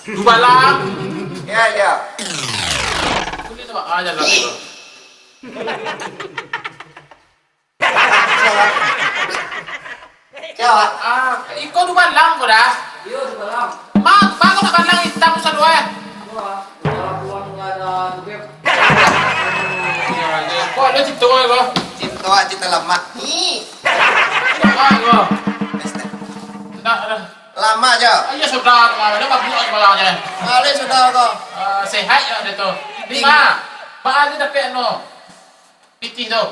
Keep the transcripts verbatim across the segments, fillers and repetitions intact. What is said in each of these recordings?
Dubalang. Ya, ya. Kulit tu, ah, jalan tu. Cawak. Ah, iko dubalang ko dah. Iyo, dubalang. Ma, ma ko nak balang itam sadoe? Wah, dalam ruang nggak ada duit. Ya, ya. Ko ada cinta ko? Cinta, cinta lama. Ni. Cinta ko? Sudah, sudah. Lama jo. Ah, iyo, sudah, lama. Dah babuak balang je. Balik sudah ko. Ah, sehat ya dia tu. Ni, Ma. Ba ali dapek anu. Pitih tu.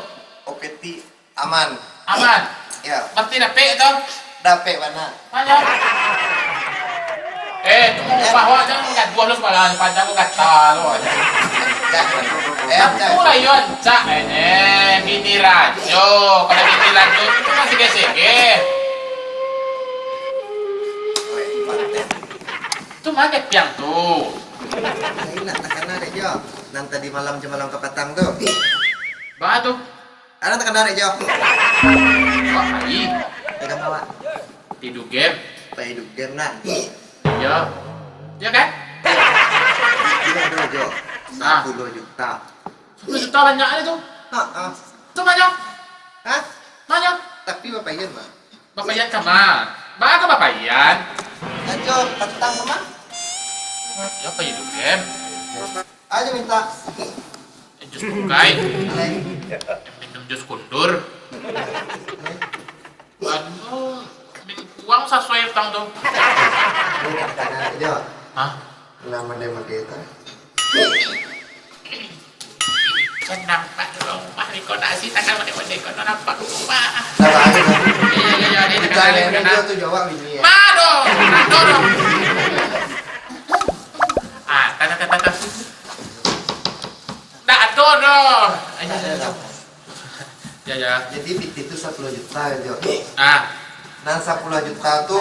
Oh, pitih. Aman. Aman? Ya. Mati dapek tu? Dapek bana. Banyak. Eh, tu mau upah awak jangan gaduah lu sembarangan, panjang lu kata lu. Ya. Eh, Aku lah yo rancak, eh, bini rajo. Kalau bini rajo tu kan sige-sige. Weh, paten. Tu ma kepiang tu? Lain nak takana dek jo. Nan tadi malam jo malam kapatang tu. Ba tu? Anak takana dek jo. Wah, ai. Pegang bawah. Tidur game. Pai tidur game nak. Iyo. Iyo kan? Iyo ado jo. Ah. Sapuluah juta. Sapuluah juta banyak ni tu. Ha ah. Tu banyak. Hah? Banyak. Tapi bapaian mah. Bapaian kama? Baa ka bapaian? Ajo patang kama? Yo, pai tidur game. Ajo minta. Jus tungkai. Minum jus kundur. Aduh, min-, uang sasuai utang tu. Ini tak ada aja. Hah? Nama dia mode itu? Kan nampak dulu rumah ni, kau nak sih tangan mode-mode, kau nak nampak rumah. Dah lah, ayo. Iya, iya, iya, iya, dia Kita tengah yang ada. Itu jawab ini ya. Mado, mado dong. Ah, tanda, tanda, tanda. Ndak ado doh. Ayo, ayo, ayo. Ya, ya. Jadi, pitih tu sapuluah juta, Jo. Ah. Nan sapuluah juta tu,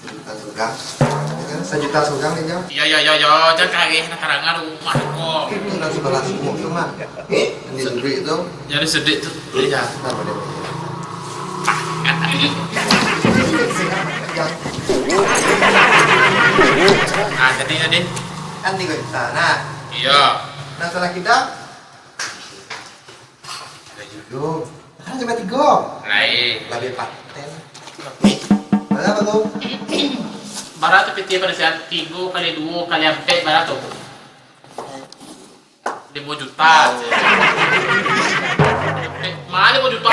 sajuta sugang. Ya kan? Sajuta sugang, Jo. Ya, ya, ya, ya. Jan kareh, nak karangan rumah ko. Itu nan sabalah sumuk tu, mah. Ini duit tu. Jadi sedih tu. Iya. Kenapa dia? Ah, jadi, jadi. Kan tiga juta, nah. Iya. Nah, salah kita. Tiga juta. Nah, cuma tiga. Lain. Lebih paten. Berapa tu? Bara tu pitih pada siap tiga kali dua kali ampek bara tu. Limo juta, ceh. Eh, ma limo juta?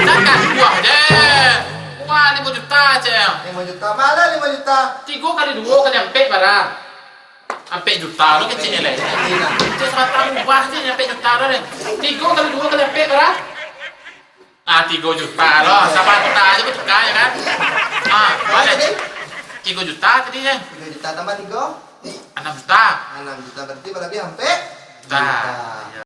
Jangan buah, ceh. Ma limo juta, ceh. Lima juta, mana lima juta? Tiga kali dua kali ampek bara? Ampek juta lo kecil ni, leh. Itu sabatang ubah je, ampek juta lo, leh. Tiga kali dua kali ampek bara? Ah, tiga juta lo. Sabatang aja bertukar, ya kan? Ah, balik. Tiga juta tadi, ya. Tiga juta tambah tiga? Anam juta. Anam juta berarti berlebih ampek juta. Juta. Iya.